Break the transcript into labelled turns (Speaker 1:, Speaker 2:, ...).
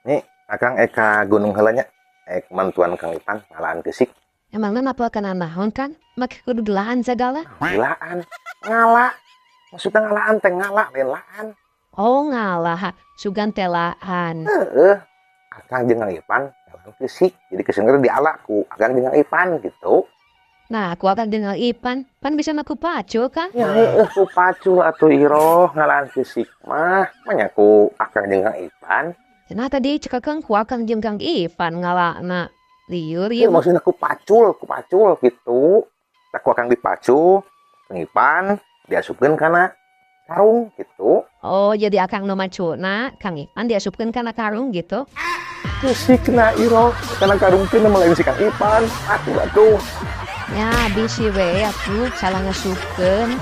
Speaker 1: Nih, Akang ek ka gunung heula nya. Ek mantuan Kang Ipan ngalaan keusik.
Speaker 2: Emangna napel kana naon, Kang? Make kudu dulaan sagala?
Speaker 1: Gilaan, ngala. Maksudnya ngalaan teh ngala, lain laan.
Speaker 2: Oh, ngalah, sugan teh laan.
Speaker 1: Heeh. Akang jeung Kang Ipan ngalaan keusik. Jadi keusik diala ku Akang jeung Kang Ipan gitu.
Speaker 2: Nah, ku Akang jeung Kang Ipan, pan bisa mah ku pacul, Kang.
Speaker 1: Ya heeh, ku pacul atuh, Iroh, ngalaan keusik mah. Manya ku Akang jeung Kang Ipan.
Speaker 2: Nah, tadi cek Akang ku Akang jeung Kang Ipan ngalana. Liur
Speaker 1: Iya,
Speaker 2: ieu mah.
Speaker 1: Maksudnya ku pacul gitu. Tah, ku Akang dipacul, Kang Ipan diasupkeun kana karung gitu.
Speaker 2: Oh, jadi Akang nu maculna, Kang Ipan diasupkeun kana karung gitu.
Speaker 1: Keusikna, Iroh, kana karung teh lain si Kang Ipan. Atuh atuh.
Speaker 2: Ya, bisi we atuh salah ngasupkeun.